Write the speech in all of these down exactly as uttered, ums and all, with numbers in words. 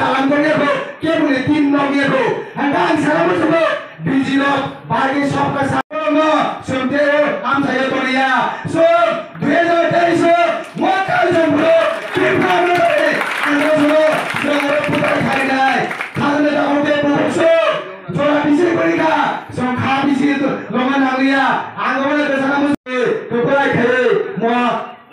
Talang kok ya kok, keboni tin nok ya kok. Hangka ang sana mo subo, B G rok, bagi sokka sa-, no, sumte o, am saya toria. So, dui hajar teis o, mo kal jom bro, Tripura mo tore, ang mo subo, so, aro putar khai nai, khajana da hote bukuk so, jora bisi bori ka, so, kha bisi to, longa nanglia, ang mo na sana mo, Tripura khai, mo,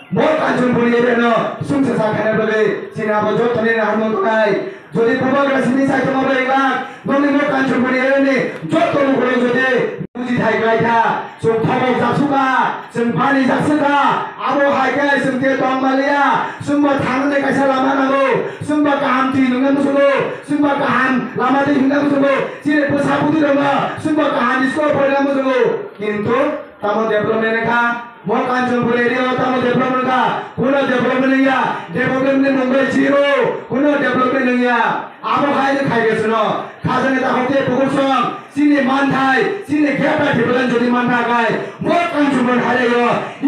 Bo Kanchanpur area no sumsasa khaina bagwi chini abo joto ni naharmung tongnai. Jodi bubagra simi saitongo bai wngkha, nokni bo Kanchanpur area ni joto lukurok jodi buji thai khlai kha, chwng thobok jaksukha, chwng bani jaksukha, abo hai khe chwng khe tong manliya, chwngbo thangnani kaisa lama nango, chwngbo kaham twi nungna muchungo, chwngbo kaham lama twi himna muchungo, chini bwsa bwtwi rokno chwngbo kaham school o porina muchungo, kintu tamo development wngkha. Mo Kanchanpur area o tamo development wngkha, kuno development wngya, development ni mung bai zero, kuno development wngya. Abo hai no khai gesno, khajani ta hote pukur song, chini manthai, chini greater development jodi mantha kai, mo Kanchanpur hai o,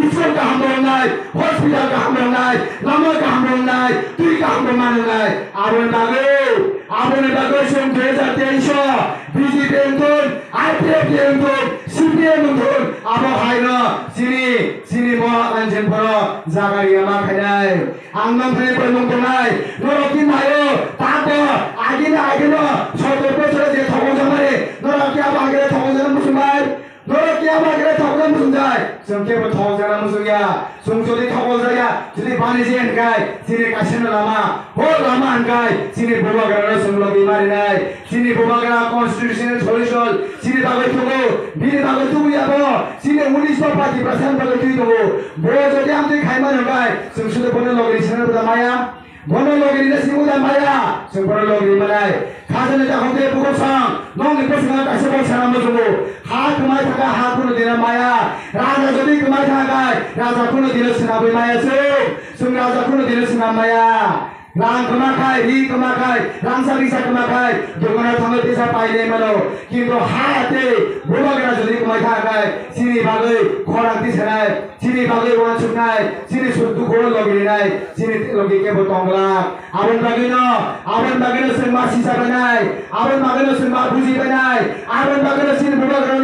school kaham bo wngnai, hospital kaham bo wngnai, lama kaham bo wngnai, twi kaham bo man wngnai. Aboni bagwi, aboni bagwi chwng dui hajar teis o B J P wngthun, I P F T wngthun, C P M wngthun, abo hai no chini Chini bo Kanchanpur o jaga riya ma khainai. Ang nong thani bai mung tongnai. Norok ki naio, tako, agini, agini, soitor bosor je thokong jamani. Norok ki abo agini thokong jana muchungnai. Norok ki abo agini thokong jana muchungjai. Chwng kebo thokong jana muchungya. Chwng jodi thokong jaya, jodi bani je hwnkai, chini kaisa no lama, hor lama hwnkai, chini bubagra no chwng logi marinai. Chini bubagra constitutional solution chini bagwi tongo, bini bagwi tubuya bo, chini unis bo party president bagwi twi tongo. Bo jodi amtwi khaima rwbai, chwng sudu bono logri sina buda maya, bono logri na sina buda maya, chwng bono logri manai. Khajani ta hokhe bugo sang, nongni bwskango kaisa bo sana muchungo. Ha kwmai thaka ha kuno dina maya, raja jodi kwmai thaka, raja kuno dina sina bui maya chwng, chwng raja kuno dina sina maya. Rang kwma khai, ri kwma khai, rangsa risa kwma khai, dukano thangwi tisa painai mano. Kintu ha tei bubagra jodi kwmai kha khai, chini bagwi khorang tisanai, chini bagwi uansuknai, chini suk dukhuno logirinai, chini logi kebo tongla. Aboni bagwino, aboni bagwino chwng ma sisa bainai, aboni bagwino chwng ma buji bainai, aboni bagwino chini bubagra